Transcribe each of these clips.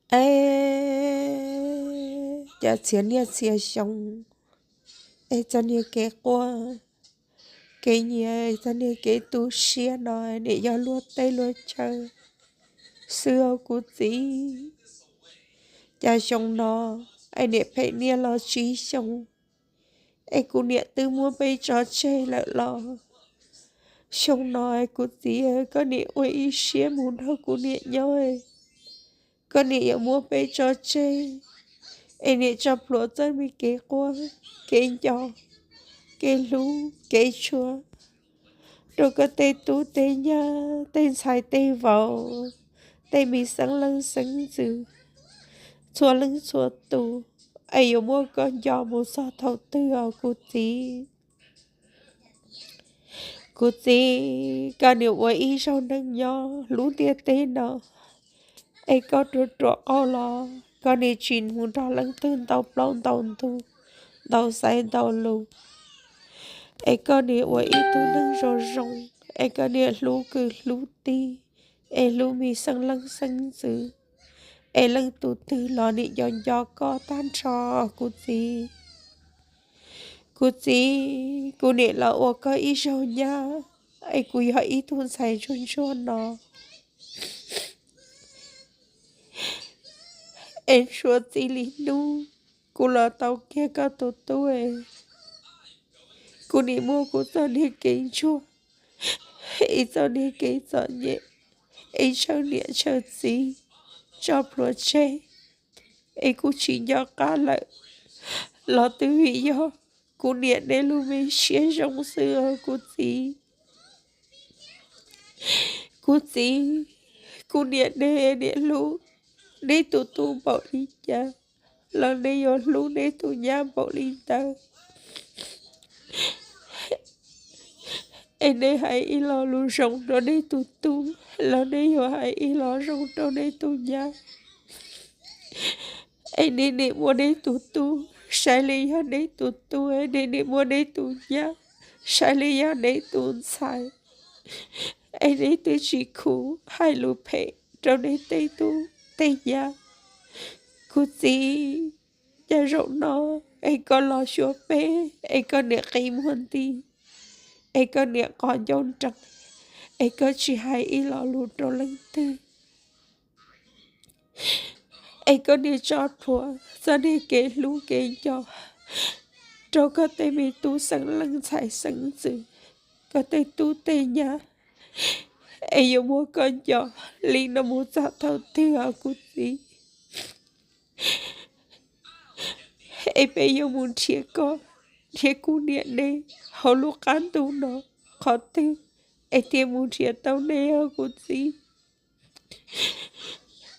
Es cas txhia niaj txhia xyoo, es txoj niag kev quaj, kev nyiav, txoj niag kev tu siab no nim yog luag tej luag chaw xwb os kuv txiv. Cas xyoo no es nim phem niaj los tsib xyoo, es kuv niam twb muab peb tso tseg lawm los xyoo no es kuv txiv, koj nim ua ib siab mus nrog kuv niam nyob, koj nim yuav muab peb tso tseg, es nim tso plhuav txoj me kev quaj, kev nco, kev hlub, kev tshua rau koj tej tub tej nyab, tej ntxhais tej vauv, tej me xeeb leej xeeb ntxwv, txhua leej txhua tus, es yuav muab koj nco mus txog thaum twg os kuv txiv. Kuv txiv, koj nim ua ib zaug neej nyob lub ntiaj teb no, es koj ruam ruam qauj los koj nim tsis mus nrog leej twg ntaus plaub ntaus ntug, ntaus xaiv ntaus lus, es koj nim ua ib tug neeg zoo zoo, es koj nim hlub kwv hlub tij, es hlub me xeeb leej xeeb ntxwv, es leej tus twg los nim nco nco koj tag nrho kuv txiv. Kuv txiv, kuv nim los ua koj ib zaug nyab, es kuv yog ib tug ntxhais ntsuag ntsuag no, es suav txij li hnub kuv los tau kiag koj tus tub, kuv nim muaj kuv txoj niag kev ntsuag, ib txoj niag kev txom nyem, ib tshawj niam tshawj txiv tso plhuav tseg, es kuv tsis nco qab lawm los twb vim yog kuv niam nej lub me siab zoo xwb os kuv txiv. Kuv txiv, kuv niam nej niam hlub neb tus tub npaum li cas los nej yuav hlub neb tus nyab npaum li ntawd. Es nej hais ib lo lus zoo rau nej tus tub los nej yuav hais ib lo zoo rau nej tus nyab. Es nej nim muab nej tus tub saib li yog nej tus tub, nej nim muab nej tus nyab saib li yog nej tus ntxhais, es nej twb tsis khuv hais lus phem rau nej tej tub tej nyab. Kuv txiv, cas zaum no es koj los xyuas peb, es koj niam qi muag nti, es koj niam qhov ncauj nrees, es koj tsis hais ib lo lus rau leej twg, es koj niam tso plhuav txoj niag kev hlub kev nco rau koj tej me tub xeeb leej ntxhais xeeb ntxwv, koj tej tub tej nyab, es yuav muab koj nco li no mus txog thaum twg os kuv txiv? Es peb yuav mus nrhiav koj, nrhiav kuv niam nej hauv lub qab ntuj no qhov twg, es thiaj mus nrhiav tau nej os kuv txiv?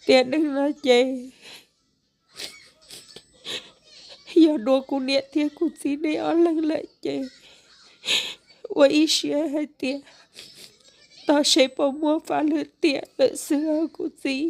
Tiam neej no ces yog dua kuv niam thiab kuv txiv nej ob leeg lawm ces ua ib siab hais tias tos seb puas muaj faj lwm tiam lawm xwb os kuv txiv.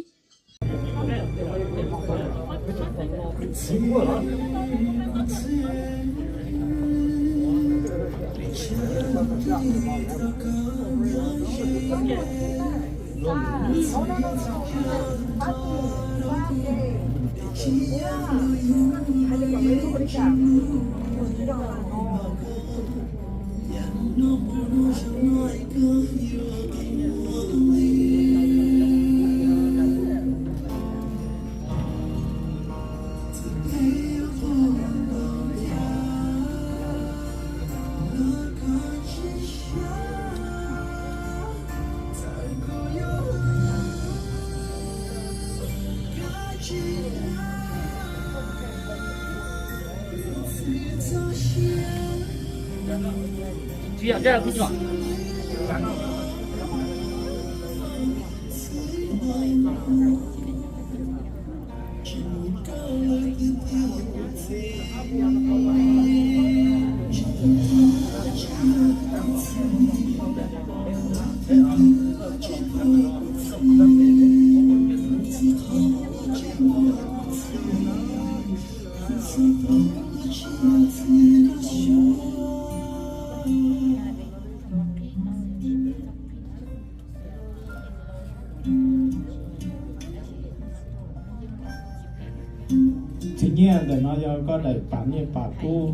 Nyiaj ntawm no yog koj daim pam nyiaj pam kub,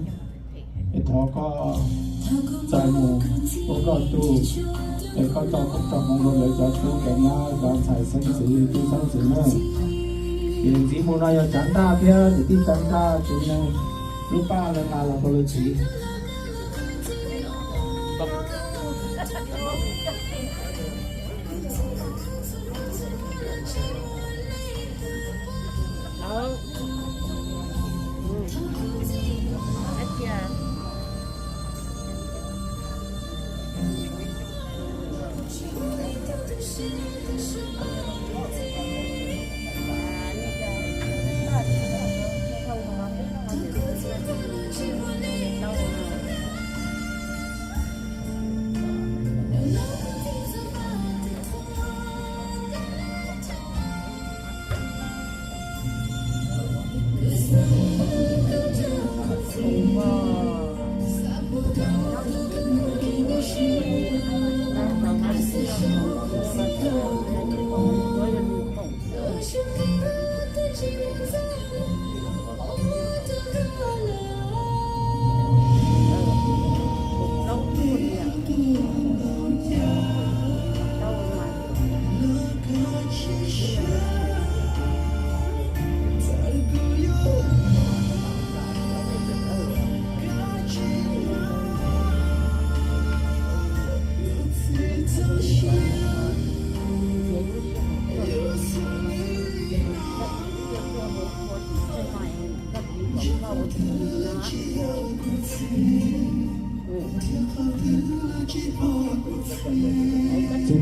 es thov koj txais mus ua koj tug, es koj tso koob tso hmoov rau lawv cov tub cov nyab cov ntxhais xeeb ntxwv tub xeeb ntxwv na. Ces ntxiv mus no yog tsav ntaj thiab niam tij tsav ntaj tsev neeg, lub paj lawv nqa los rau lawv txiv. Tsav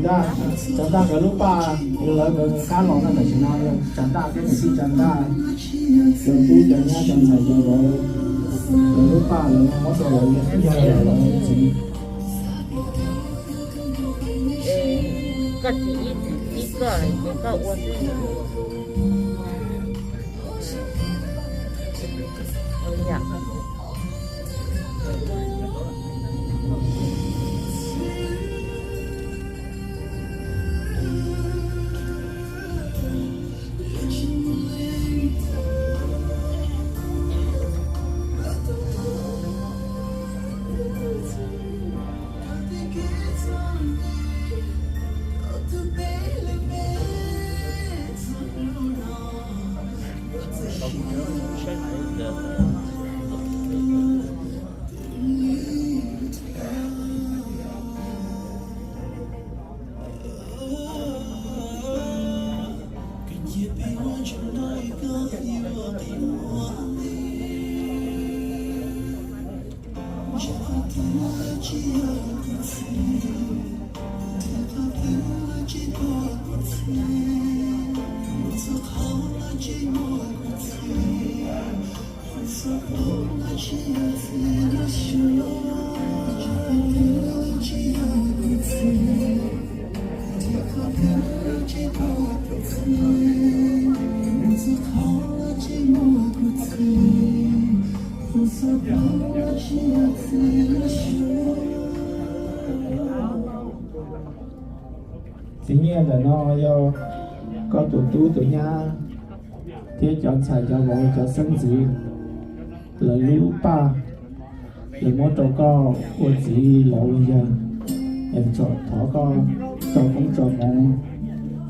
ntaj, tsav ntaj nkawd lub paj, lawv nkawd qab los no tam sim no yog tsav ntaj thiab niam tij tsav ntaj, cov tub cov nyab cov ntxhais cov vauv, lawv lub paj lawv muab rau lawv yawg lawv txiv. Koj tsis ib txwm tib koj ces koj ua xwb. Txiv Nyiaj, ntawm no yog koj tus tub tus nyab thiab cov ntxhais cov vauv cov xeeb ntxwv lawv lub paj, lawv muab rau koj ua txiv los ua yawg. Es thov koj tso koob tso hmoov,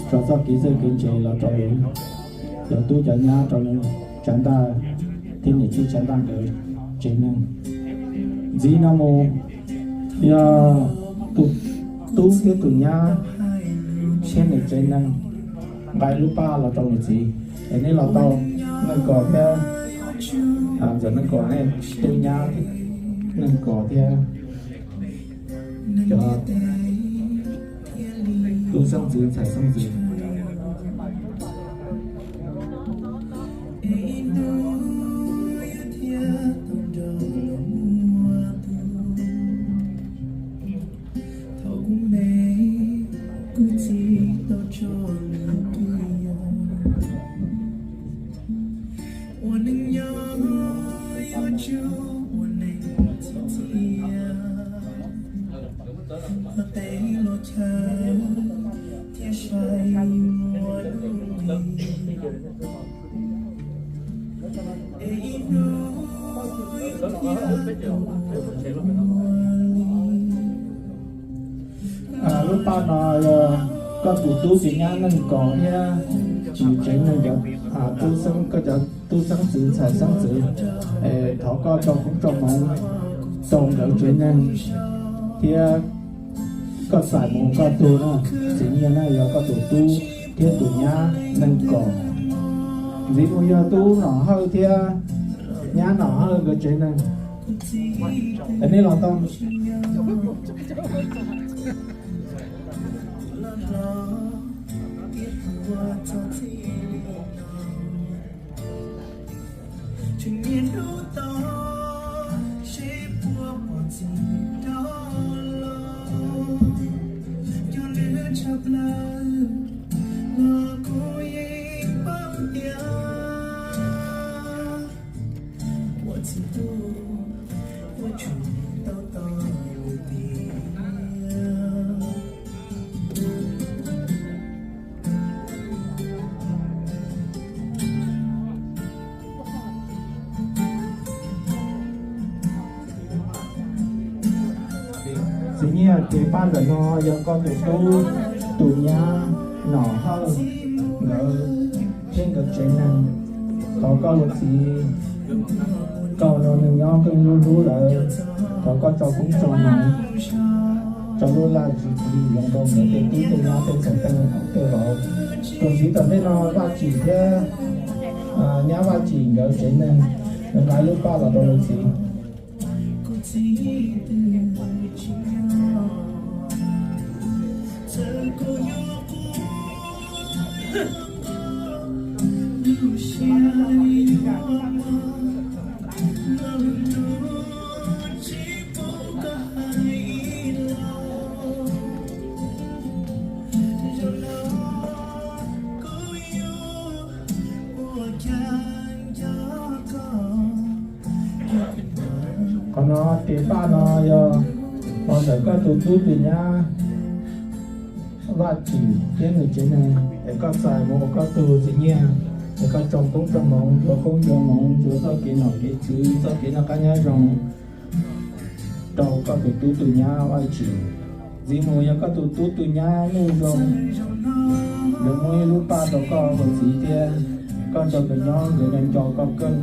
tso txoj kev txawj kev ntse los rau lawv cov tub cov nyab, rau lawv tsav ntaj thiab niam tij tsav ntaj nkawd tsev neeg. Ntxiv no mus yog tus tub thiab tus nyab thiab nws tsev neeg nqa lub paj los rau nws txiv. Es nej los tau Neej Kos thiab, Ntxawm Neej Kos, nej tub nyab Neej Kos thiab cov tub xeeb ntxwv ntxhais xeeb ntxwv. Thaum kuv me, kuv txiv tau tso nws twj yam. Ua neej nyob yuav tsum ua neej txom txom nyem, ua teb los chaw thiab saib Lub paj no yog koj tus tub tus nyab Neej Kaus thiab tsev neeg, cov tub xeeb, koj cov tub xeeb txwv ntxhais xeeb ntxwv, thov koj tso koob tso hmoov rau nkawd tsev neeg thiab koj txais mus koj tug na. Txiv Nyiaj na yog koj tus tub thiab tus nyab Neej Kaus. Ntxiv mus yog tub Nom Hawj thiab nyab Nom Hawj nkawd tsev neeg. Nej los tau. Txiv Nyiaj, tes paj ntawm no yog koj tus tub tus nyab Nom Hawj nkawd thiab nkawd tsev neeg. Thov koj ua txiv, koj ua neej nyob koj hlub hlub lawv, thov koj tso koob tso hmoov, tso lub laj tso txiv zoo rau nkawd tej tub tej nyab tej ntxhais tej vauv. Tus ntxiv tom ntej no Vaj Tsim thiab nyab Vaj Tsim nkawd tsev neeg, nkawd nqa lub paj los rau lawv txiv. Qhov no tes paj no yog los ntawm koj tus tub tus nyab Vaj Tsim thiab nws tsev neeg, es koj txais mus ua koj tug, Txiv Nyiaj. Es koj tso koob tso hmoov, ntsuav koob ntsuav hmoov, ntsuav txoj kev nom kev tswv, txoj kev noj qab nyob zoo rau koj tus tub tus nyab Vaj Tsim. Ntxiv mus yog koj tus tub tus nyab Nuj Zoo, nkawd muab ib lub paj rau koj ua txiv thiab koj nrog nkawd nyob nkawd nco nco koj kawg.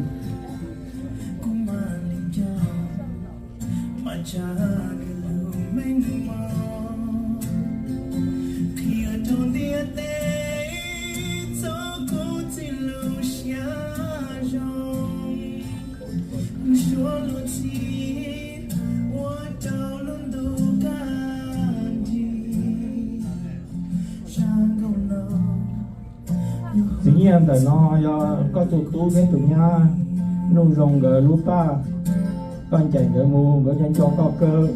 Txiv Nyiaj, ntawm no yog koj tus tub thiab tus nyab Nuj Zoo nkawd lub paj, koj ncaim nkawd mus nkawd nco nco koj kawg.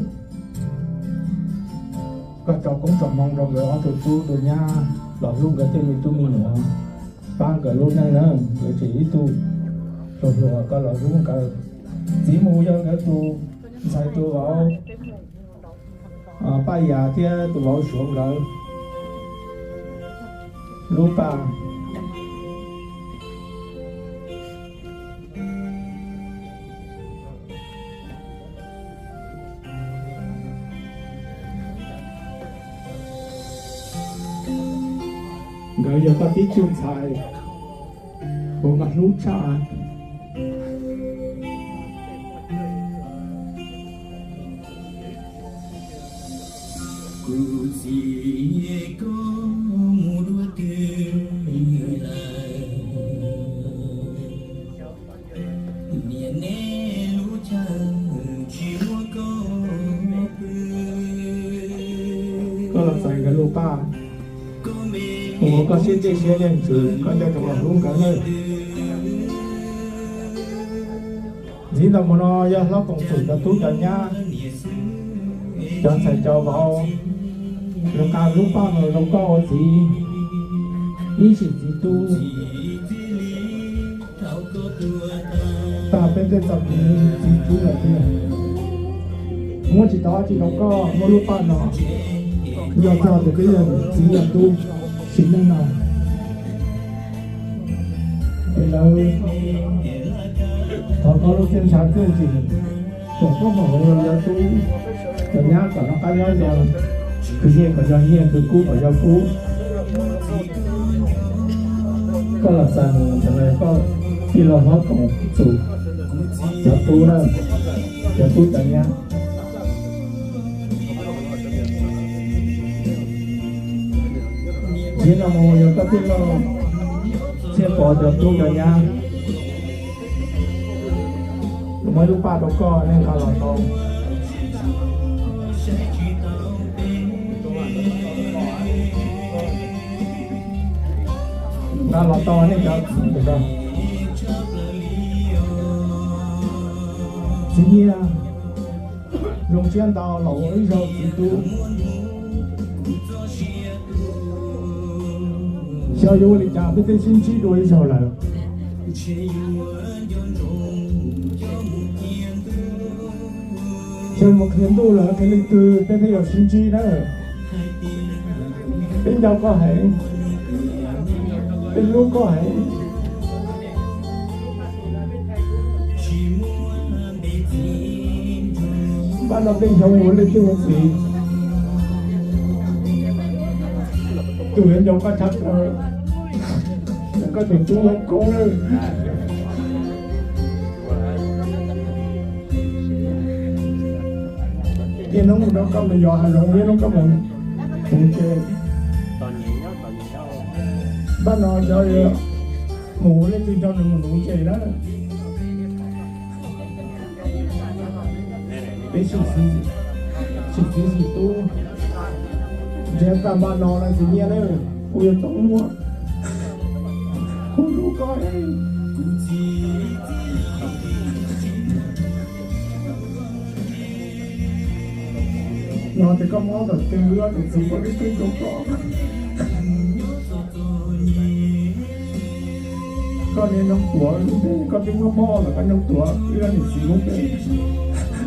Koj tso koob tso hmoov rau nkawd ob tug tub tus nyab los hlub nkawd tej me tub me nyuam, pab nkawd lub neej na, nkawd tseem ib tug hluas hluas, koj los hlub nkawd. Ntxiv mus yog nkawd tus ntxhais tus vauv Paj Yas thiab tus vauv Suav nkawd lub paj. Nkawd yog koj tib tug ntxhais uas koj hlub tshaj. Kuv txiv, koj mus dua twg lawm? Niam nej lub chaw tsis muaj koj pw. Koj los txais nkawd lub paj, ua koj siab dej siab ntsws, koj nco ntsoov los hlub nkawd nawb. Ntxiv ntawm mus no yog Hlob Koom Xwm cov tub cov nyab, cov ntxhais cov vauv, lawv nqa lub paj no rau koj ua txiv ib sim txiv tub. Tag peb tej txoj kev txiv tub lawm tiag, muab tsis tau dab tsi rau koj, muab lub paj no yog txog tias peb yog txiv yog tub sim neej no, peb Thov koj lub txiaj ntsha txiaj ntsig foom koob foom hmoov rau cov tub cov nyab kom noj qab nyob zoo, khwv nyiaj kom yog nyiaj, khwv kub kom yog kub. Koj los txais mus ntawd koj tig los hlob koom txug cov tub na, cov tub cov nyab. Txiv no mus yog koj tij laug Txhiaj Pov cov tub cov nyab, muab ib lub paj rau koj, nej nqa los tau. Nqa los tau nej cov txiv. Txiv Nyiaj, zoo siab ntau los ua ib zaug txiv tub. Xyov yuav ua li cas peb twb sib ntsib dua ib zaug lawm. Xyov mus qhia ntuj los qhia leej twg peb thiaj yuav sib ntsib na. Peb nco koj heev, peb hlub koj heev. Npaj no peb xyov ua leej twg ua txiv, tus yuav nco koj tshaj plaws, koj tus tub hlob koob lawm. Niaj hnub mus nrog koj mus yos hav zoov, niaj hnub koj mus hmoov ntses. Npaj no xyov mus ua leej twg nrog nws mus hmoov ntses na. Peb sim txiv sim tub, ntshe tag npaj no lawm Txiv Nyiaj na, kuv yuav txhob muaj, kuv hlub koj heev. No ces koj mob tom twg, wb ob niam txiv muaj ib tug rau koj. Koj niaj hnub tuav lub npe, koj twb muab mob lawm koj niaj hnub tuav wb ob niam txiv lub npe.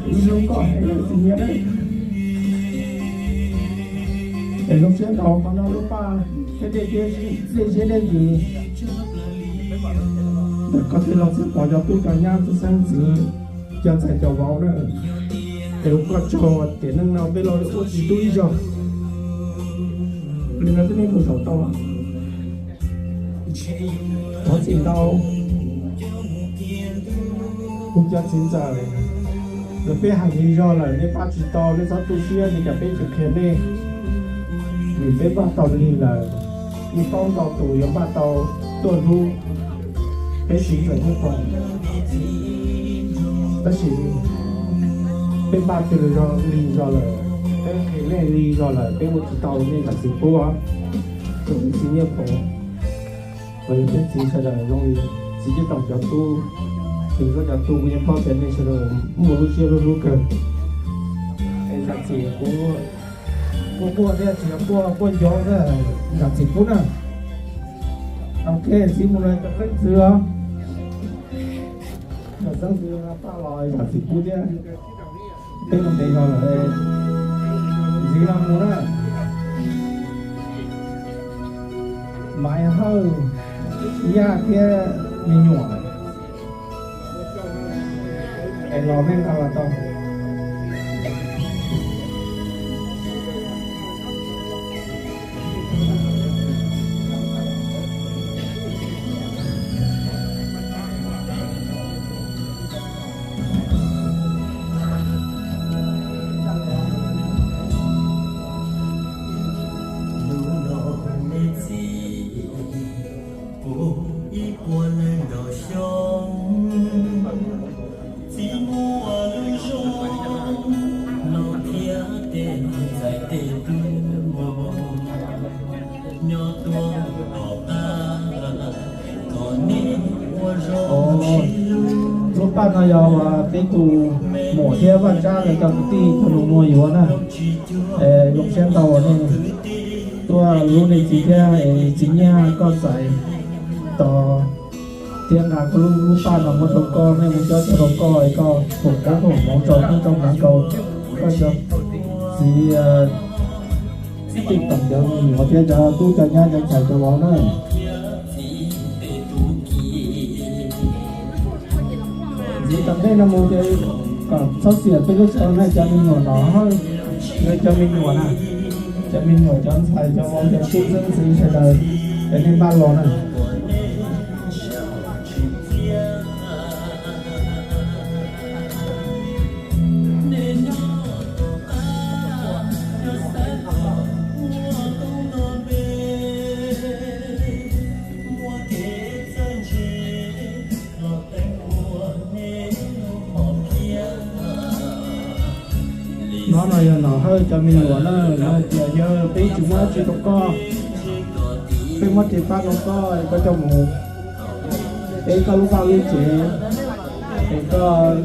Wb hlub koj heev Txiv Nyiaj na. Es zoo siab ntau qhov no lub paj thiab dej, dej siab dej ntsws ntawm koj tij laug Txhiaj Pov cov tub cov nyab tub xeeb ntxwv, cov ntxhais cov vauv na. Es ua koj tsaug tiam neej no peb los ua txiv tub ib zaug, li no twb nej mus zaum tau. Thov txim ntau, kuv cov txiv ntxawm, los peb hais lig zog lawm nej pab tsis tau, nej txhob tu siab, nej cov peb tsis qhia nej, vim peb npaj tau lig lawm, yeej paub ntau tus yuav npaj tau tuaj hlub peb txiv ntxawm Txhiaj Pov. Tab sis peb npaj twg zog lig zog lawm, peb qhia nej lig zog lawm, peb ua tsis tau nej zam txim pub os. Tus txiv Nyiaj Pov, los yog peb txiv sawv daws zoo li txiv Txiaj Toom cov tub, txiv Txiaj Toom cov tub, kuv yeej paub tias nej sawv daws muaj lub siab hlub hlub kawg. Es zam txim kuv quaj quaj thiab tsis quaj, quaj nco thiab, zam txim pub na. Ok, txiv mus los cov xeeb ntxwv os, cov xeeb ntxwv pab los zam txim pub thiab. Peb mus ntev zog lawm, ntxiv no mus na. Maiv Hawj, Yaj thiab me nyuam, es los nej nqa los tau. Hnub no me txiv puv ib puas nees nkaum xyoo, txiv muaj lub zog no thiab tej ntxhais tej tub nyob tuaj tom qab, thov nej ua zoo sib hlub. Lub paj no yog peb tus muam thiab Vaj Tsab lawv cov kwv tij cov nus muag yuav na. Zoo siab ntau nej tuaj hlub nej txiv thiab, es txiv Nyiaj koj txais tos thiab nqa lub paj no muab rau koj, nej mus cob cov rau koj es koj foom koob foom hmoov rau koob rau hmoov rau koj cov txiv, txiv Toom cov me nyuam thiab cov tub cov nyab cov ntxhais cov vauv na. Yog tom ntej no mus ces kom txhob xiam peb lub tsho na, cov me nyuam no, yog cov me nyuam na, cov me nyuam, cov ntxhais, cov vauv, cov tub xeeb ntxwv sawv daws, es nej npaj los na. No no yog Nom Hawj cov me nyuam na, no hais tias yog peb tsis muab dab tsi rau koj, peb muab tes pab rau koj, koj coj mus ua koj lub vaj lub tsev, es koj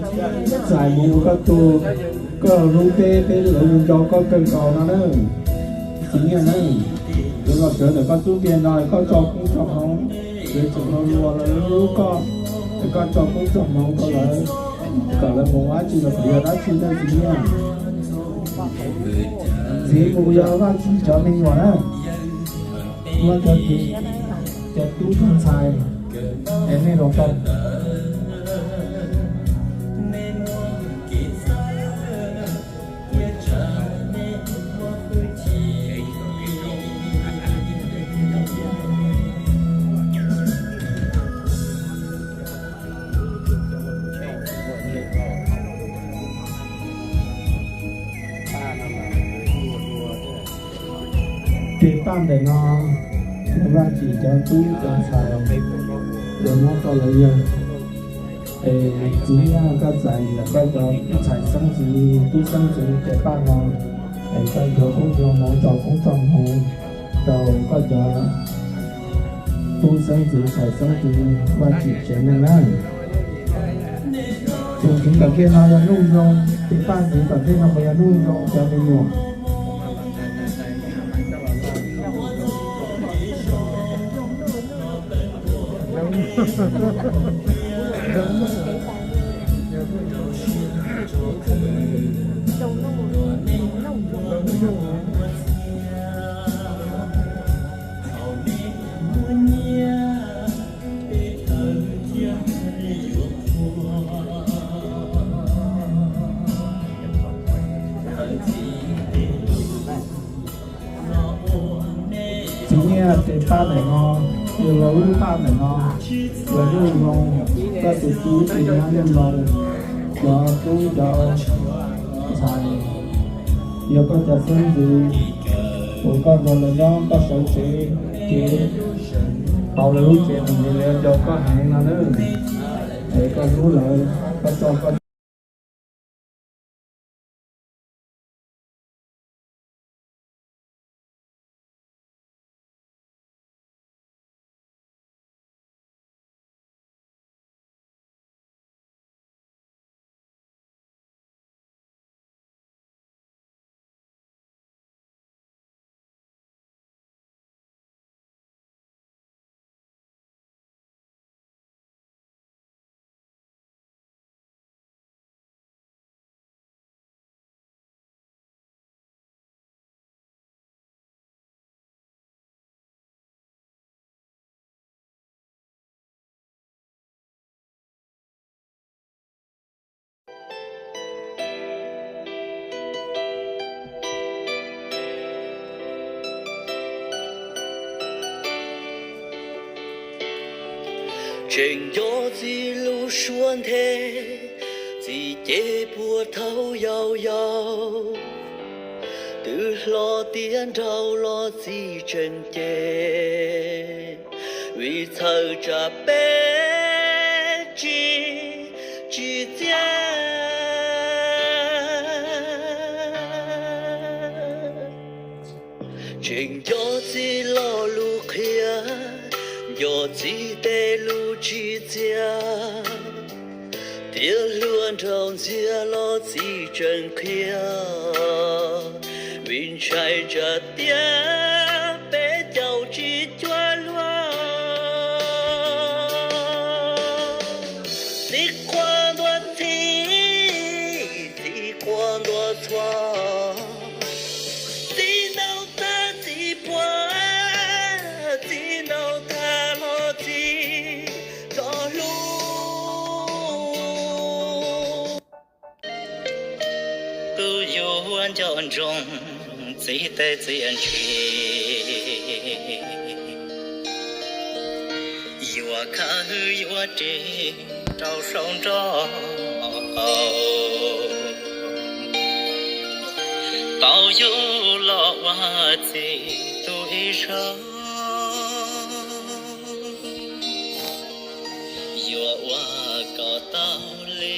txais mus ua koj tug, koj hlub peb, peb lawv nco koj kawg nkaus no na. Txiv Nyiaj na, yuav los sawv ntawm koj tub ntiag no, koj tso koob tso hmoov, yuav tsum los hlub koj, es koj tso koob tso hmoov rau lawv, kom lawv mus ua dab tsi los yog dab tsi na Txiv Nyiaj. Txiv mus yog Vaj Tsim cov me nyuam na, muab cov txiv, cov tub cov ntxhais, es nej los tau. Tes paj ntawm no, Vaj Tsim cov tub cov ntxhais, yuav muab rau lawv yawg. Es Txiv Nyiaj koj txais ntawm koj cov txhais xeeb ntxwv, tub xeeb ntxwv tes paj no, es koj yuav koob yuav hmoov, tso koob tso hmoov rau koj cov tub xeeb ntxwv, txhais xeeb ntxwv, Vaj Tsim tsev neeg na. Tus ntxiv tom ntej no yog Nuj Zoo, tes paj ntxiv tom ntej no mas yog Nuj Zoo cov me nyuam. Txiv Nyiaj tes paj ntawm no, yog los lub paj ntawm no, yog Nuj Zoo, koj tus tub tus nyab Nuj Zoo, cov tub cov ntxhais, yog koj cov xeeb ntxwv, uas koj nrog lawv nyob koj sawv tsev, ces tau lawv lub tsev mus, lawv nco koj heev no na, es koj hlub lawv, koj tso koj Tseem nco txiv lub suab nthe, txiv ces puag thaum yau yau, twb hlob tiav nraug los txiv tseem cem, vim txhawj tsam peb tsis tsim txiaj. Tseem nco txiv lo lus qhia, nco txiv tej lus tsim txiaj, tiav hluas nraug ntxiag los txiv tseem qhia, vim ntshai tsam tias peb caum tsis cuag luag. Txiv quaj ntuas txhij, txiv quaj ntuas txhua, txiv ntaus tag txiv puag, txiv ntaus tag los txiv txo hlub. nco ntsoov txiv tej txiaj ntsim, yuav khawb yuav ris rau saum nrob, tau yug los ua txiv tus ib zaug. Yuav ua kom tau li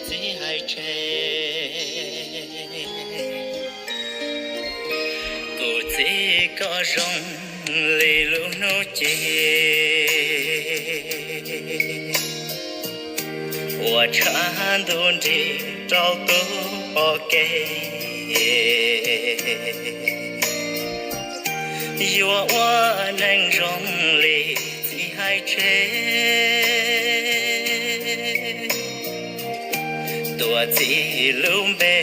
txiv hais tseg, kuv txiv koj zoo li lub hnub ci, uas tshav ntuj nrig rau tus pom kev. Yuav ua neeg zoo li txiv hais tseg, tuav txiv lub npe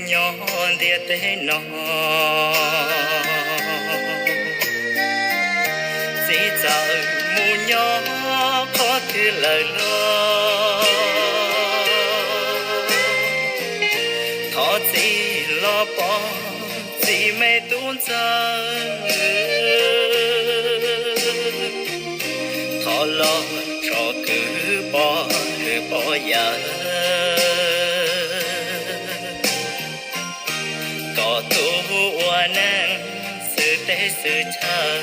nyob ntiaj teb no. Txiv txawm mus nyob qhov twg lawm los, thov txiv los pom txiv me tub ntxawg, thov los tso kwv pov hwm pov yawm, kom tus ua neeg xwm teb xwm chaw,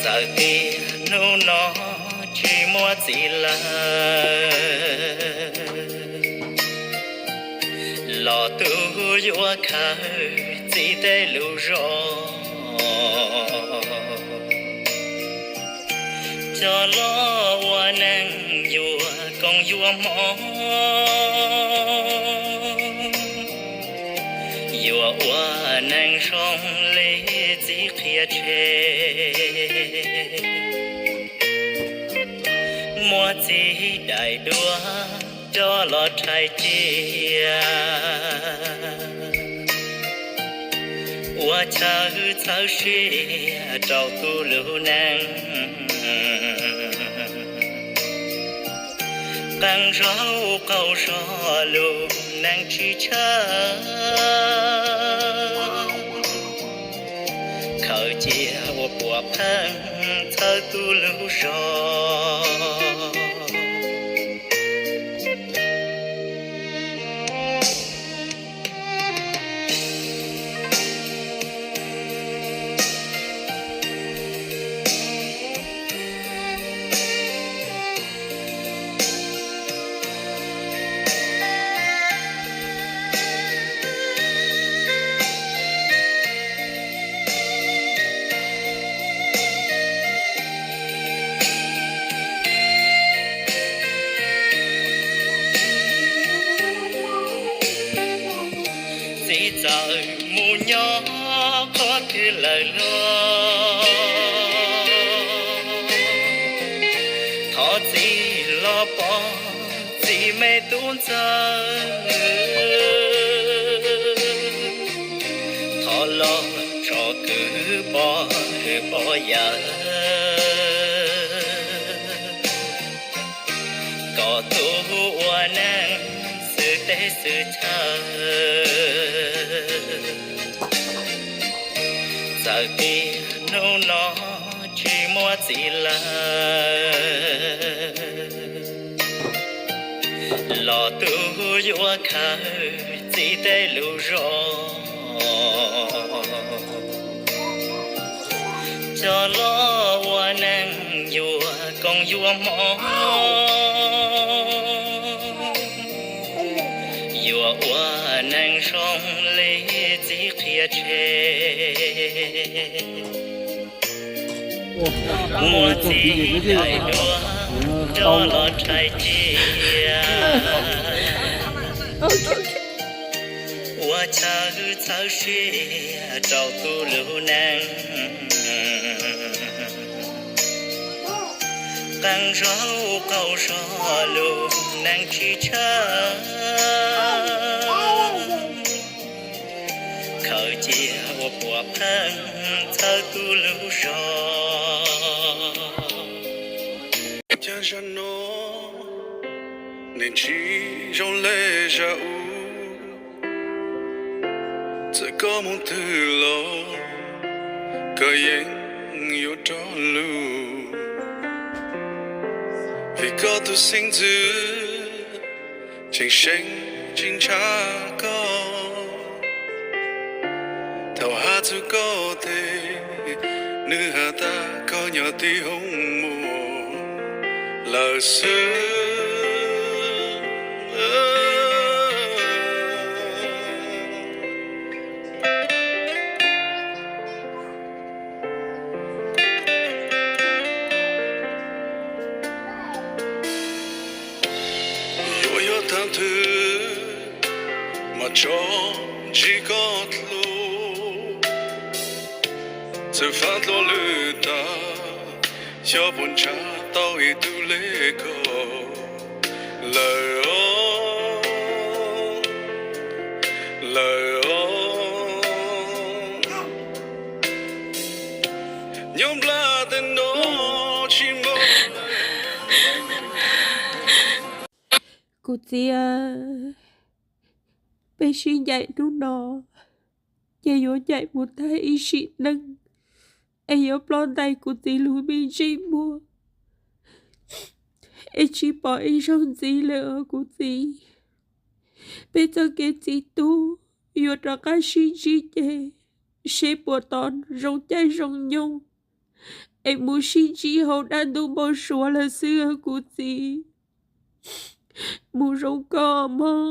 txawm tias hnub no tsis muaj txiv lawm, los tus yuav khawb txiv tej lus zog, coj los ua neeg yuav koob yuav hmoov, yuav ua neeg zoo li txiv qhia tseg, muab txiv daim duab coj los rhais cia, ua chaw txhawb siab rau tus lub neej, qee zaug qaug zog lub neej tsis tshawb, khaws cia ua puav pheej txhawb tus lub zog. Txiv txawm mus nyob qhov twg lawm los, thov txiv los pom txiv me tub ntxawg, thov los tso kwv pov hwm pov yawm, kom tus ua neeg xwm teb xwm chaw, txawm tias hnub no tsis muaj txiv lawm, los tus yuav khawb txiv tej lus zog, coj los ua neeg yuav koob yuav hmoov, yuav ua neeg zoo li txiv qhia tseg, muab txiv daim duab coj los rhais cia, ua chaw txhawb siab rau tus lub neej, qee zaug qaug zog lub neej tsis tshawb, khaws cia ua puav pheej txhawb tus lub zog. Cas zaum no Nws tsis zoo le zaj ub, txawm koj mus twg los koj yeej yuav rov lug, vim koj tus xeeb ntxwv tseem seev tsis ntshaw koj. Thaum has txug koj tes, nws has tas koj nyob tib hoob mos lawm xwb. Yuav yog thaum twg mas tso ntsib koj dlua, txawm fab dlua lwm tag, xyov puas ntshaw tau ib tug le koj lawm os, lawm os. Nyob nplaj teb no tsis npaum. Kuv txiv, peb sib ncaim hnub no, ces yuav ncaim mus tag ib sim neej, es yuav ploj ntais kuv txiv lub me ntsej muag, es tsis pom ib zaug ntxiv lawm os kuv txiv. Peb txoj kev txiv tub yuav rov qab sib ntsib ces seb puas tau zoo caij zoo nyoog, es mus sib ntsib hauv dab ntub npau suav lawm xwb os kuv txiv. Mus zoo koj mog.